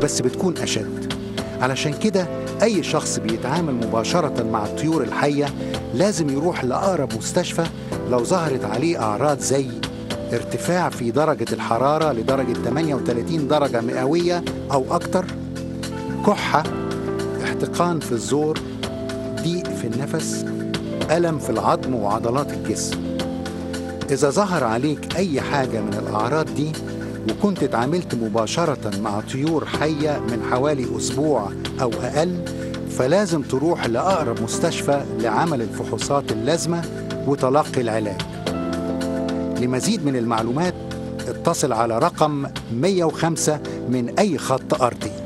بس بتكون أشد. علشان كده أي شخص بيتعامل مباشرة مع الطيور الحية لازم يروح لأقرب مستشفى لو ظهرت عليه أعراض زي ارتفاع في درجة الحرارة لدرجة 38 درجة مئوية أو أكتر، كحة، احتقان في الزور، ضيق في النفس، ألم في العظم وعضلات الجسم. إذا ظهر عليك أي حاجة من الأعراض دي وكنت اتعاملت مباشرة مع طيور حية من حوالي أسبوع أو أقل، فلازم تروح لأقرب مستشفى لعمل الفحوصات اللازمة وتلقي العلاج. لمزيد من المعلومات اتصل على رقم 105 من أي خط أرضي.